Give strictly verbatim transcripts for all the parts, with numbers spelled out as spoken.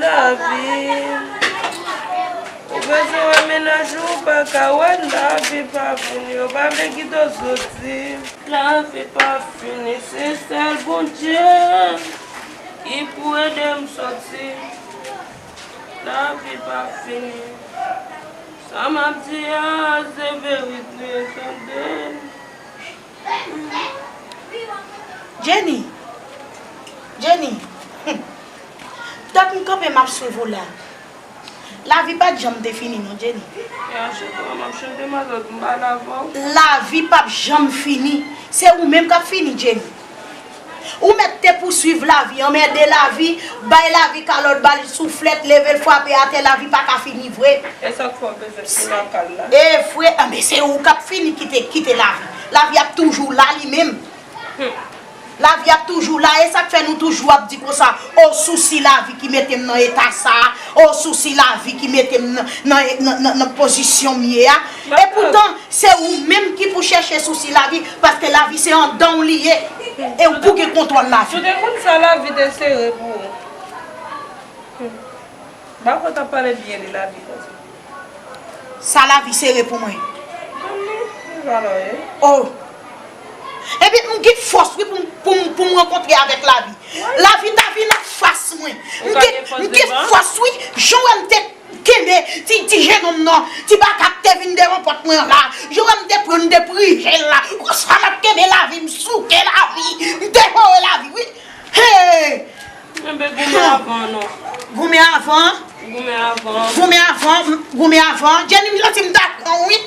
Lavi. Ou bezwen wè mennaj ou, ou pa ka wè l. Lavi pa fini, yo pa vle kite w soti. Lavi pa fini, se sèl Bondye ki pou ede m soti. Lavi pa fini. Sa m ap di a, se verite, tande. Jenny! Jenny! Tank m kanpe, m ap swiv ou la. Lavi pa t janm te fini, non, Jenny. E a chante, m ap chante, matant, m pale avè w. Lavi p ap janm fini. Se ou menm k ap fini, Jenny. Ou mèt te pouswiv lavi, anmède lavi, bay lavi kalòt, ba l souflèt, leve l frape atè, lavi pa ka fini vre. E sa k fè w bezwen fini ak kal la? E vre, anben se ou k ap fini kite, kite lavi. Lavi ap toujou la li menm. Hmm. Lavi ap toujou la, e sa k fè nou toujou ap di konsa, o sousi lavi ki mete m nan eta sa, o sousi lavi ki mete m nan, nan, nan, nan, nan pozisyon m ye a. E poutan, se ou menm ki pou chèche sousi lavi, paske lavi se anndan w li ye. E ou pou gen kontwòl lavi. Si w te konn sa lavi te sere pou ou. Bafo t ap pale byen de lavi konsa. Sa lavi sere pou mwen. Konn li, li valè, wi. Oh. Epi m gen fòs, wi, pou m, pou m, pou m rankontre avèk lavi. Lavi ta vin anfas mwen. M gen, m gen fòs, wi. Jan w wè m te kenbe ti, ti jenòm nan, ti baka k te vin devan pòt mwen an la. Jan w wè m te pran, m te prije l la. Konsa m ap kenbe lavi, m souke lavi, m devore lavi, wi. Hey! Enben, goumen avan, non. Goumen avan? Goumen avan. Goumen avan, goumen avan. Jenny, m santi m ta pran w, wi.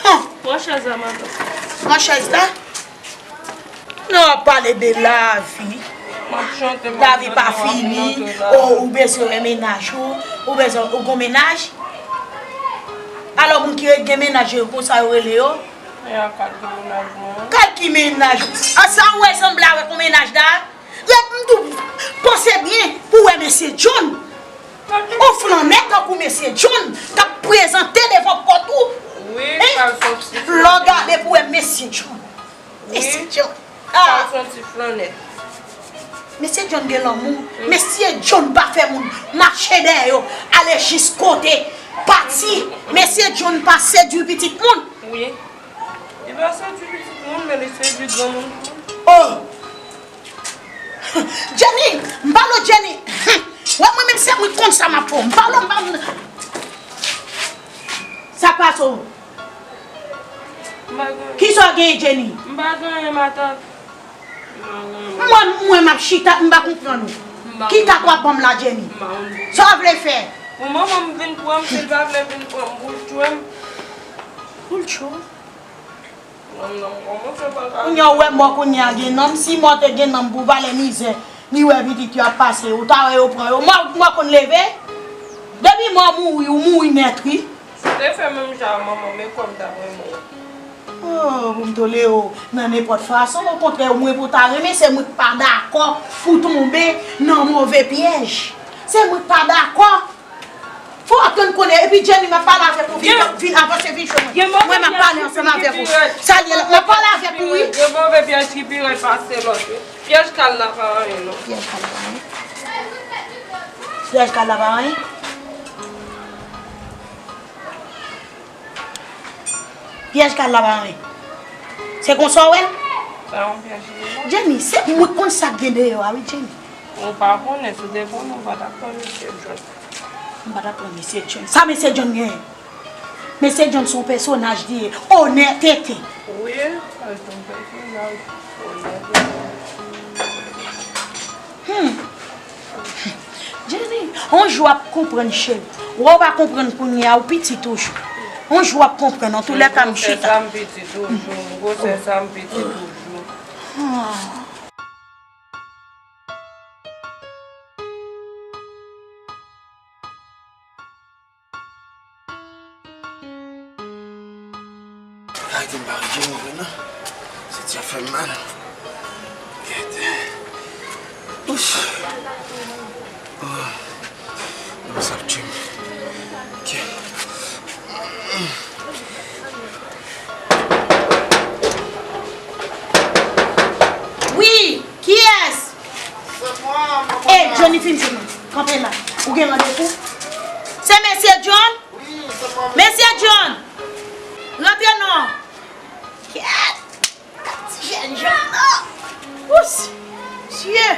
Hum. Pran chèz la, matant. Pran chèz la. Nou ap pale de lavi. M ap chante, m ap chante, m ap chante la. Lavi pa fini. Oh, ou bezwen wè mennaj ou. Ou bezwen, ou gon mennaj. Alò, moun ki gen mennaj yo, konsa yo rele yo? E a kal ki mennaj mwen. Kal ki mennaj ou? A sa ou wè sanble avèk yon mennaj la? Ret m tou, panse byen pou wè mesye John. Yon flannè tankou mesye John k ap prezante devan pòt ou. Wi, kal sòti. Lè w gade pou wè mesye John. Mesye John. Kal sòti flannè. Mesye John gen lanmou. Mesye John pa fè moun mache dèyè yo, ale jis kote, pati. Mesye John pa sedui pitit moun. Wi. Li pa sedui pitit moun, men li sedui granmoun tou. Oh! Jenny! M pale w, Jenny! Wè mwen menm se mwen konn sa m ap fè w. M pale w, m pa. Sa k pase w? M pa gen anyen. Kisa w genyen, Jenny? M pa gen anyen, matant. M pa gen anyen. Mwen, mwen m ap chita, m pa konprann ou. M pa konprann. Ki kat w ap ban m la, Jenny? M pa konn. Sa w vle fè? Pou manman m vin pran m, si l pa vle vin pran m, pou l tchwe m. Pou l tchwe w? Kounye a w wè mò kounye a gen nanm, si mò te gen nanm pou valè mizè li wè pitit yo ap pase, ou ta wè yo pran yo. Mò, mò konn leve? Depi mò mouri, ou mouri nèt wi. Ou te fè menm jan a manman m, e kòm ta renmen w. Oh, pou m tolere w nan nenpòt fason, okontrè mwen pou ta renmen, se mwen k pa dakò pou tonbe nan move pyèj. Se mwen k pa dakò. Fò w aprann konnen. Epi Jenny, m ap pale avèk ou. Vin, vin avanse, vin jwenn mwen. Mwen, m ap pale ansanm avèk ou. Sa l ye la, m ap pale avèk ou, wi. Gen move pyèj ki pi rèd pase lòt, wi. Pyèj kal la pa anyen, non. Pyèj kal la pa anyen. Pyèj kal la pa anyen. Pyèj kal la pa anyen. Se konsa w wè l? Pa yon pyèj li ye, non. Jenny, se mwen k konn sa k gen deyò a, wi, Jenny. Ou pa konnen, si w te konnen, ou pa t ap pran mesye John. M pa t ap pran mesye John. Sa mesye John genyen? Mesye John se yon pèsonaj li ye. Onètete. Wi, se yon pèsonaj. Onètete. Hmm. Jenny, yon jou w ap konprann, cheri. Wè w pa konprann kounye a, ou piti toujou. Yon jou w ap konprann, antoulèka m chita. Gwosè sa m piti toujou, gwosè sa m piti toujou. Ah. Arete m pa ret je m ouvri non. Senti ap fè m mal. Gèt. Ouch. Oh. Non, sa ap tchwe m. Ok. Wi, kiyès? Se mwen, Ey, Johnny fin jwenn ou. Kanpe la. Ou gen randevou? Se mesye John? Mesye John! Rantre non! Kèt! Ti jèn John non! Wouch! Mesye!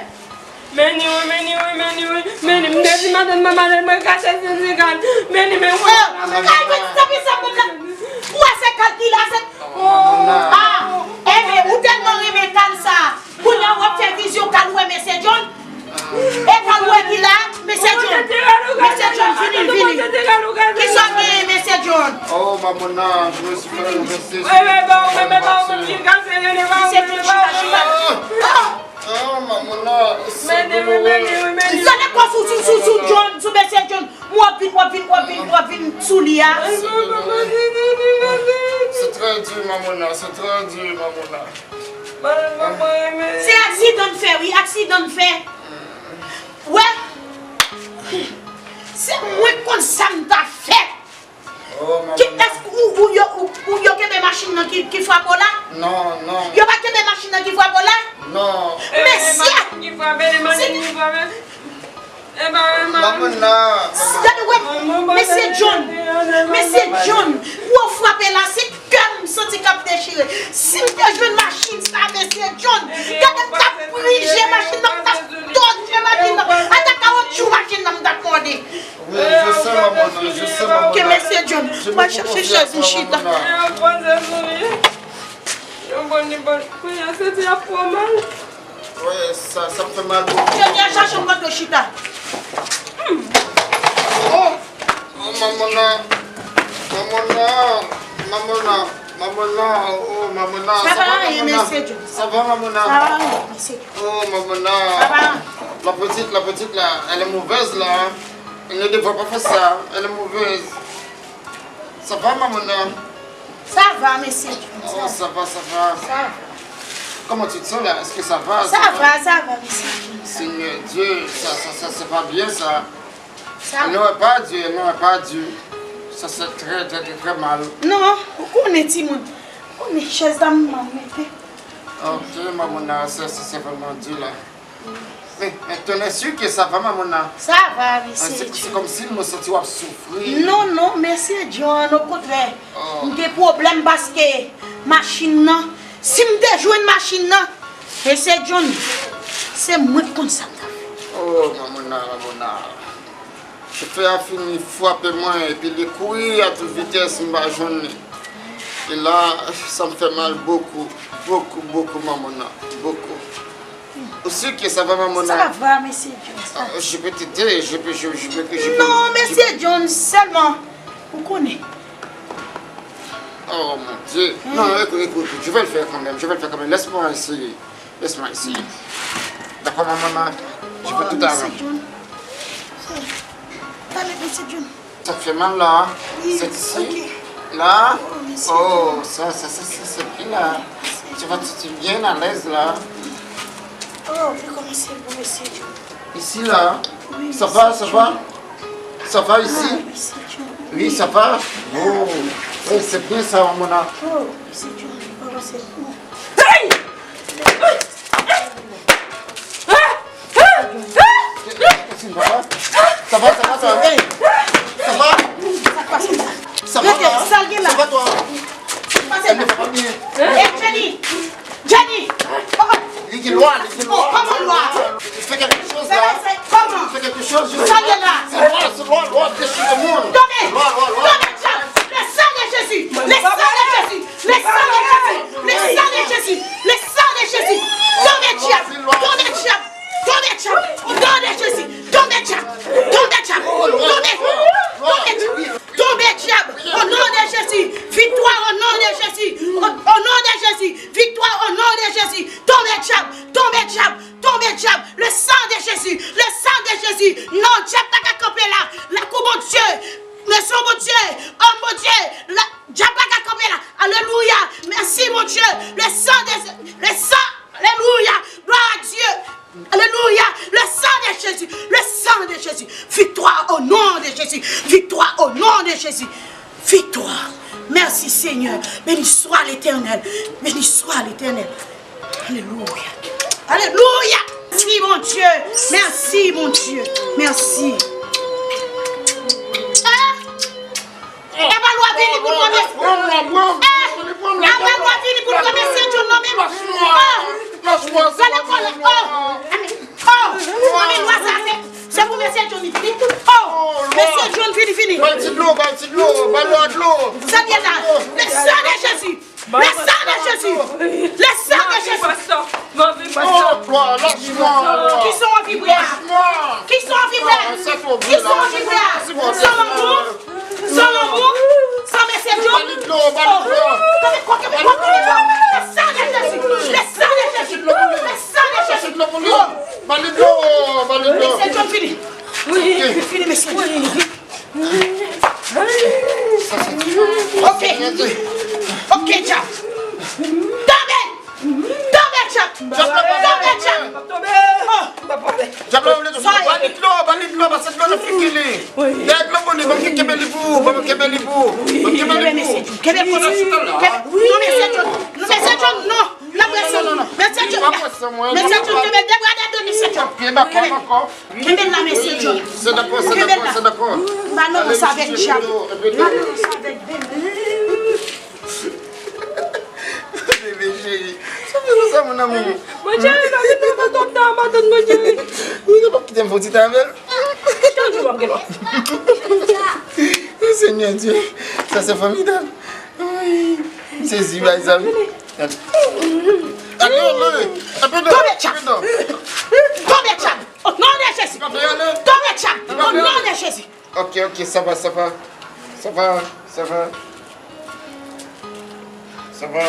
Meni wi, meni wi, meni wi, meni. M te di madanm mwen, madanm mwen kache sou sigan. Meni, men. Oh, kal, mwen ti sa fè sa, mwen la. Ou wè se kal ki la, se. Ah, enben, ou tèlman renmen kal sa. Kounye a w ap fè vizyon kal ou wè mesye John. E kal ou wè ki la, mesye John. Mesye John, vini, vini. Kisa w genyen, mesye John? Oh, Mamona, je me suis fait renverser sur le marché. Mesye John, chita, chita. Ah! Ah, Mamona, c'est douloureux. Gade kò sou, sou, sou, sou John, sou mesye John. W ap vin, w ap vin, w ap vin, w ap vin sou li a. C'est très dur, Mamona, c'est très dur, Mamona. Se aksidan n fè, wi, aksidan n fè. Wè. Se mwen k konn sa m ta fè. Oh, Mamona. Ki, èske ou, ou, yo, ou, ou, yo kenbe machin nan ki, ki frape w la? Non, non. Yo pa kenbe machin nan ki frape w la? Non. Mesye! Machin ki frape, machin ki frape. Mamona. Gade, wè, mesye John. Mesye John, ou frape la, se kè m santi k ap dechire. Si m te jwenn machin sa, mesye John, gade m t ap prije machin nan, m t ap dòje machin nan. Ata kawotchou machin nan, m t ap mòde. Oui, je sais, Mamona, je sais, Mamona. Ok, mesye John, mwen chache chèz m chita. Yo bon, li bon. Kounye a, se ti ap fè mal. Wi, sa, sa fè mal bokou. Jodi a, chache yon kote w chita. Oh, oh, Mamona. Mamona. Mamona. Mamona. Oh, Mamona. Sa va, Mamona? Sa va, Mamona? Sa va, mesye John? Oh, Mamona. Sa va? La petite, la petite, là, elle est mauvaise, là. Elle ne devrait pas faire ça. Elle est mauvaise. Ça va, Mamona? Ça va, mesye John. Oh, ça va, ça va. Ça va. Comment tu te sens là? Est-ce que ça va? Ça va, ça va, mesye John. Seigneur Dieu, ça, ça, ça, c'est pas bien, ça. Ça va. Elle n'aurait pas dû, elle n'aurait pas dû. Ça, c'est très, très, très, très mal. Non, ou konnen, timoun. Ou konnen chèz la m mete. Ok, Mamona, ça, ça, c'est vraiment dur, là. Men, men, tonnè, si ke sa va, Mamona? Sa va, mesye John. Se, se kòmsi mwen santi w ap soufri. Non, non, mesye John, okontrè. Oh. M gen pwoblèm paske machin nan, si m te jwenn machin nan, mesye John, se mwen k konn sa m ta fè. Oh, Mamona, Mamona. Chofè a fini frape mwen, epi li kouri a tout vitès, m pa jwenn li. E la, sa m fè mal bokou, bokou, bokou, Mamona, bokou. Ou si ke sa va, Mamona? Ça va, mesye John, ça va. Ah, je peux t'aider, je peux, je, je peux, je peux. Non, mesye John, sèlman, ou konnen. Oh, mon Dieu. Non, écoute, écoute, je vais le faire quand même, je vais le faire quand même. Laisse-moi essayer. Laisse-moi essayer. D'accord, maman, je peux tout arranger. Talè, mesye John. Ça fait mal là, hein? Oui, c'est ici. Ok. Là? Oh, ça, ça, ça, ça, c'est bien là. Tu vas, tu, tu es bien à l'aise là. Oh, wi, kòman se bon, mesye John? Ici là. Oui, ça va, ça va? Ça va ici? Ah, mesye John. Oui, ça va? Oh, oui, c'est bien ça, maman. Oh, mesye John, kòman se bon? Hey! Ça va? Ça va, ça va, ça va. Hey! Ça va? Ça va, là? Ça va, toi? Hey, Jenny! Jenny! Li gen lwa, li gen lwa. Kòman lwa? Fais quelque chose là. Kòman? Fais quelque chose. Sa ye la. C'est lwa, c'est lwa, lwa déchire le monde. Tonbe! Lwa, lwa, lwa. Tonbe, dyab! Le sang de Jésus! Le sang de Jésus! Le sang de Jésus! Le sang de Jésus! Le sang de Jésus! Tonbe, dyab! Tonbe, dyab! Tonbe, dyab! Au nom de Jésus! Tonbe, dyab! Tonbe, dyab! Tonbe! Tonbe, dyab! Tonbe, dyab! Au nom de Jésus! Victoire au nom de Jésus! Au, au nom de Jésus! Victoire au nom de Jésus! Tonbe, dyab! Tonbe, dyab! Tonbe, dyab! Le sang de Jésus! Le sang de Jésus! Non, dyab pa ka kanpe la! Lakou Bondye! Maison Bondye! Homme Bondye! La, dyab pa ka kanpe la! Alelouya! Mèsi, Bondye! Le sang de, le sang! Alelouya! Gloire à Dieu! Alelouya! Le sang de Jésus! Le sang de Jésus! Victoire au nom de Jésus! Victoire au nom de Jésus! Victoire! Merci, Seigneur! Béni soit l'Éternel! Béni soit l'Éternel! Alelouya! Alelouya! Mèsi, Bondye. Mèsi, Bondye. Mèsi. Ah! Epa lwa vini pou pran mesye. Epa lwa vini pou pran mesye John non menm. Oh! Gade kòlè. Oh! Oh! Anben lwa sa se, se pou mesye John li vini. Oh! Mesye John vini, vini. Bay ti dlo, bay ti dlo, bay lwa dlo. Sa l ye la. Le sang de Jésus. Le sang de Jésus. Le sang de Jésus. Oh, glwa, lach mwen. Ki sa w anvi bwè a? Ki sa w anvi bwè a? Ki sa w anvi bwè a? San lanmou? San lanmou? San mesye John? Ba li dlo, ba li dlo. Kòmè, kòmè, kòmè, kòmè. Le sang de Jésus. Le sang de Jésus. Le sang de Jésus. Ba li dlo, ba li dlo. Mesye John fini. Li fini, mesye John. Ok. Ok, dyab. Tonbe! Tonbe, dyab! Tonbe, dyab! Oh! Dyab la vle tou. Ba li dlo, ba li dlo, pase dlo nan figi li. Dèyè dlo pou li, ban m kenbe li pou ou, ban m kenbe li pou ou. Ban m kenbe li pou ou. Kenbe mesye John. Kenbe kote. Kenbe. Non, mesye John. Non, mesye John, non. L ap prese. Mesye John. Mesye John, kenbe de bra de do, mesye John. Kenbe. Kenbe l la, mesye John. Se dakò, se dakò, se dakò. Ba non, sa avèk dyab. Ba non, sa avèk bebe. Bebe cheri. Sa fè konsa, mon amour? Bondye, non, non, non, non, non, Bondye. Wi, nou p ap kite m fè yon ti tan avè l. Senyè Dye, sa se fòmidab. Ay, m sezi, bay sa wi. Tonbe, tchap! Tonbe, tchap! O non de Jezi! Tonbe, tchap! O non de Jezi! Ok, ok, sa va, sa va. Sa va, sa va. Sa va.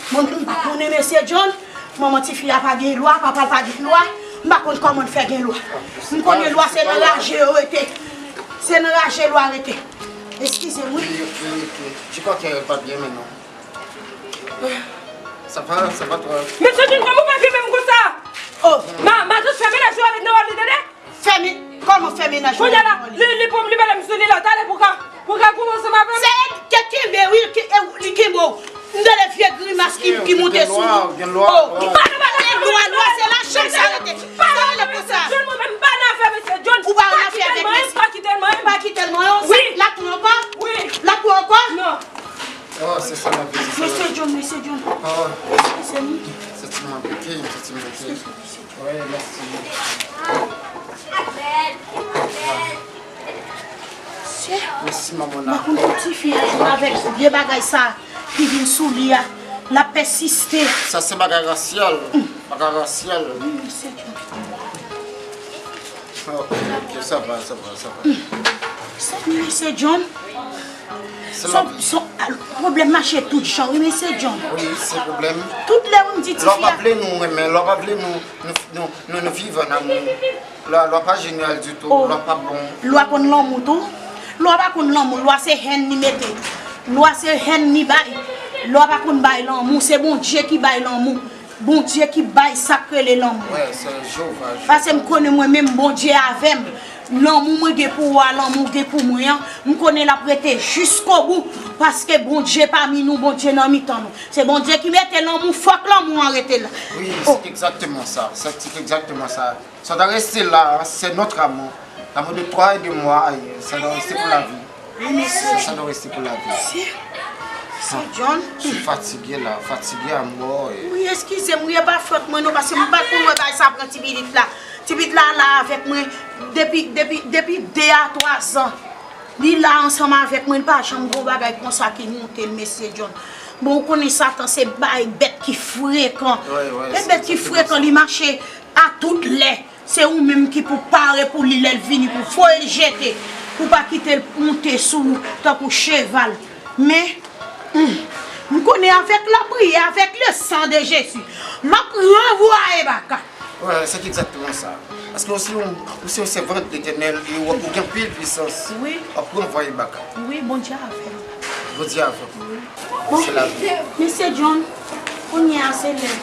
Mwen, m pa konnen, mesye John. Manman tifi a pa gen lwa, papa l pa gen lwa. M pa konn kòman l fè gen lwa. M konnen lwa se nan raje yo rete. Se nan raje lwa rete. Eskize m, wi. Wi, wi, wi. Je crois que elle va bien maintenant. Ça va, ça va, toi? Mesye John, kòman w pa filme m konsa? Oh. Ma, matant fè mennaj ou avèk nan wòl li, tande? Fè men, kòman fè mennaj ou avèk nan wòl li? Kounye a la, li, li pran m, li mete m sou li la, talè pou ka, pou ka goumen ansanm avè m. Se li ki kenbe, wi, ki, e, li kenbe w. M tande vye grimas ki, ki monte sou ou. Gen lwa, gen lwa. Oh. Li pa nan bagay lwa, lwa, se lajan sa rete. Sa rele konsa. John, mwen menm, m pa nan afè mesye John. Ou pa nan afè avèk mesye. Pa kite l mwen, pa kite l mwen. Wi. L ap pran ankò? Wi. L ap pran ankò? Non. Oh, se sa lavi, se sa lavi. Mesye John, mesye John. Oh. Eskize m. Santi m anpike, m santi m anpike. Eskize m, mesye John. Wi, mèsi. Mèsi, Mamona. M pa konn pou tifi a jwenn avèk vye bagay sa ki vin sou li a. L ap pèsiste. Sa se bagay rasyal. Bagay rasyal. Wi, mesye John. Ok, ok, sa va, sa va, sa va. Sa, mesye John. Se la. Son, son, al, pwoblèm mache tout jan, wi, mesye John. Wi, se pwoblèm. Tout lè ou m di tifi a. Lè w pa vle nou renmen, lè w pa vle nou, nou, nou, nou, nou viv an amou. Lwa, lwa pa jeneral ditou, lwa pa bon. Lwa konn lanmou tou. Lwa pa konn lanmou, lwa se hèn li mete. Lwa se hèn li bay. Lwa pa konn bay lanmou, se Bondye ki bay lanmou. Bondye ki bay sa k rele lanmou. Wi, se Jewova, Jewova. Paske m konnen mwen menm Bondye avè m. Lanmou mwen gen pou ou a, lanmou w gen pou mwen an, m konnen l ap rete jiskobou. Paske Bondye pami nou, Bondye nan mitan nou. Se Bondye ki mete lanmou, fòk lanmou an rete la. Wi, se egzakteman sa. Se egzakteman sa. Ça doit rester là, c'est notre amour. L'amour de toi et de moi, ça doit rester pour la vie. Wi, mesye. Ça doit rester pour la vie. Mesye John. M fatige la, fatige a mò. Wi, eskize m, wi, e pa fòt mwen non, paske m pa t konn wè bagay sa pran ti pitit la. Ti pitit la la avèk mwen depi, depi, depi de a twa zan. Li la ansanm avèk mwen, li pa janm gon bagay konsa ki monte l, mesye John. Bon, ou konnen Satan se bay bèt ki frekan. Wi, wi, se egzakteman sa. E bèt ki frekan, li mache a tout lè. Se ou menm ki pou pare pou li lè l vini, pou voye l jete, pou pa kite l monte sou ou tankou cheval. Men, hmm, m konnen avèk lapriyè, avèk le sang de Jésus, m ap ranvwaye baka. Wi, se egzakteman sa. Paske ou se yon, ou se yon sèvant Letènèl e w ap, ou gen anpil pwisans. Wi. W ap ranvwaye baka. Wi, Bondye avè m. Bondye avè w. Bon, se lavi. Mesye John, kounye a se lè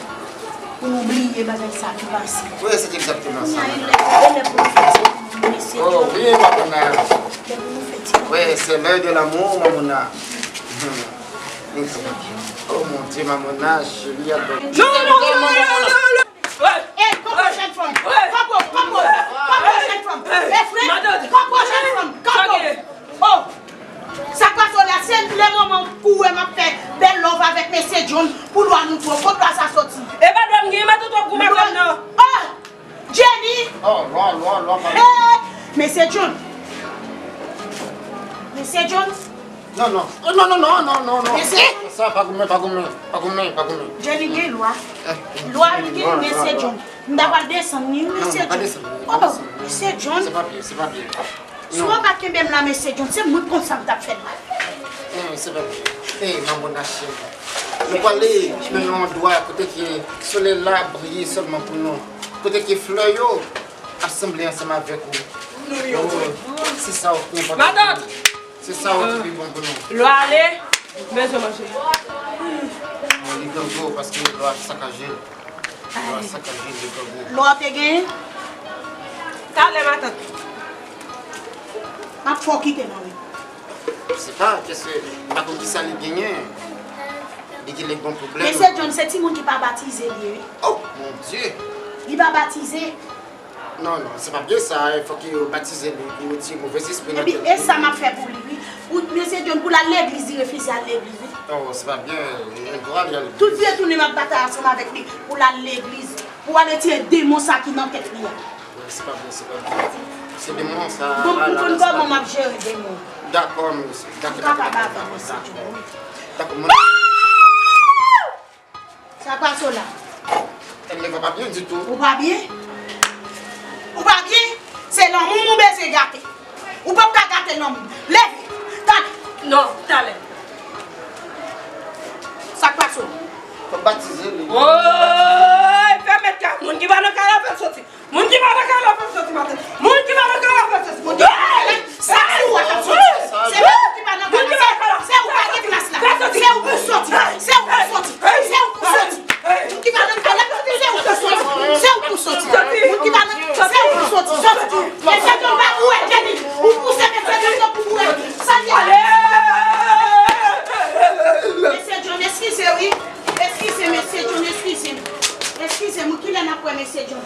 pou nou bliye bagay sa ki pase. Wi, se egzakteman sa. Kounye a e lè, e lè pou nou fè ti manman, mesye John. Oh, wi, Mamona. Lè pou nou fè ti manman. Wi, c'est l'heure de l'amour, Mamona. Hmm. Oh, mon Dieu, Mamona, chérie, adore. Non, non, non, non, non, non. E, pou pwochèn fwa, An nou twò, kot lwa sa soti? E pa dwa m gen, matant w ap goumen avè m nan. Oh! Jenny! Oh, lwa, lwa, lwa, pa. Hey! Mesye John! Mesye John! Non, non. Oh, non, non, non, non, non, non. Mesye John! Sa, pa goumen, pa goumen, pa goumen, pa goumen. Jenny gen lwa. Eh, lwa, li gen, lwa, mesye John. M ta pral desann li, mesye John. Oh, mesye John. Se pa byen, se pa byen. Si w pa kenbe m la, mesye John, se mwen konsa m t ap fè l la. Non, se pa byen. Ey, Mamona cheri. Nou prale nan yon andwa kote ke solèy la ap briye sèlman pou nou. Kote ke flè yo ap sanble ansanm avèk ou. Oh, se sa w ki enpòtan pou nou. Se sa w ki pi bon pou nou. Lwa ale, m bezwen manje. Bon, li grangou paske lwa sakaje. Lwa sakaje, li grangou. Lwa te gen? Talè, matant. M ap fè w kite nan ri. Se pa, kèske, m pa konn kisa li genyen. Li gen lè gon pwoblèm. Mesye John, se timoun ki pa batize li ye, wi. Oh, mon Dieu! Li pa batize. Non, non, se pa byen sa, fòk yo batize li, pou yo retire movèz espri nan tèt li. Epi, e sa m ap fè pou li, wi. Pou, mesye John, pou l al legliz, li refize al legliz, wi. Oh, se pa byen, li gen dwa li al legliz. Tout vye tounen m ap batay ansanm avèk li, pou l al legliz, pou al retire demon sa ki nan tèt li a. Se pa byen, se pa byen. Se demon sa. Bon, m konn kòman m ap jere demon. Dakò, mesye. Dakò, dakò, dakò, dakò. Dakò, mwen. Sa k pase w la? Enben, mwen pa byen ditou. Ou pa byen? Ou pa byen? Se lanmou m ou bezwen gate. Ou p ap ka gate lanmou m. Leve! Talè! Non, talè. Sa k pase w? Fò batize li. Woy! Fè mèt kay moun ki pa nan kay la fè l soti. Moun ki pa nan kay la fè l soti maten. Moun ki pa nan kay la fè l soti. Moun ki pa nan kay la, sa sou w ap soti. Se moun ki pa nan kay la, se, se ou pa gen plas la. Se ou pou soti. Se ou pou soti. Se ou pou soti. Moun ki pa nan kay la, se ou pou soti. Se ou pou soti. Moun ki pa nan, se ou pou soti. Soti. Mesye John pa pou wè, Jenny. Ou pouse mesye John pou pou wè. Sa l ye. Mesye John, eskize wi. Eskize, mesye John, eskize m. Eskize m, kilè n ap wè mesye John?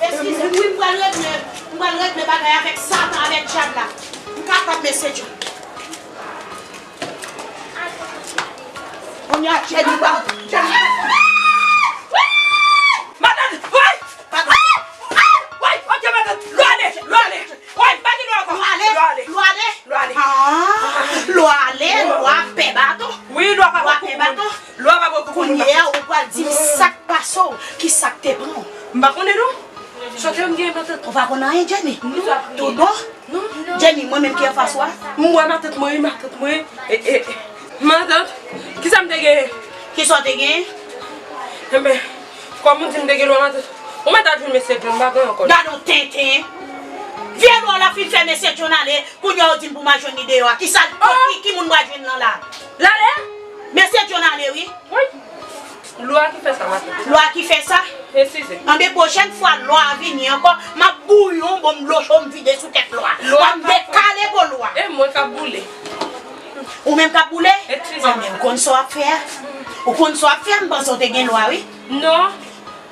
Eskize m, wi, m pral regle, m pral regle bagay avèk Satan, avèk dyab la. M kapab, mesye John. Kounye a, Jenny pa, Jenny. Matant, woy! Woy, ok, matant. Lwa ale, lwa ale. Woy, pa gen lwa ankò. Lwa ale, lwa ale. Lwa ale. Ah, lwa ale, lwa pè baton. Wi, lwa pa pran kou pou moun. Lwa pè baton. Lwa pa pran kou pou moun. Kounye a, ou pral di m sa k pase w, ki sa k te pran w. M pa konnen non. Sote m gen matant. Ou pa konn anyen, Jenny? Non. Tout bon? Non. Jenny, mwen menm ki anfas ou a? M wè matant mwen, matant mwen. E, e, matant, kisa m te genyen? Kisa w te genyen? Enben, kòm ou di m te gen lwa matant, ou mèt al jwenn mesye John, m pa gen ankò. Gade yon tenten. Vye lwa w la fin fè mesye John ale, kounye a w di m pou m al jwenn li deyò a. Kisa l, ki, ki moun m pral jwenn nan la? L ale? Mesye John ale, wi. Wi. Lwa ki fè sa, matant. Lwa ki fè sa? Eskize. Anben, pwochèn fwa lwa a vini ankò, m ap bouyi yon bonm dlo cho m vide sou tèt lwa. Lwa m ap dekale po lwa. E mwen k ap boule. Ou menm k ap boule? Eskize. Anben, ou konn sa w ap fè a? Ou konn sa w ap fè a? M panse w te gen lwa, wi. Non.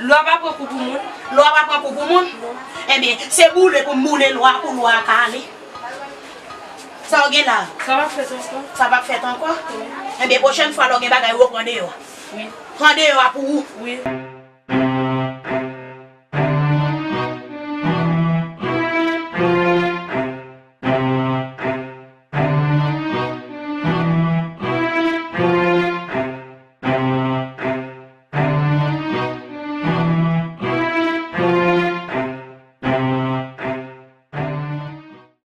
Lwa pa pran kou pou moun. Lwa pa pran kou pou moun? Non. Enben, se boule pou m boule lwa pou lwa a ka ale. Sa w gen la? Sa p ap fèt ankò. Sa p ap fèt ankò? Wi. Enben, pwochèn fwa lè w gen bagay, ou pran deyò a. Wi. Pran deyò a pou ou. Wi.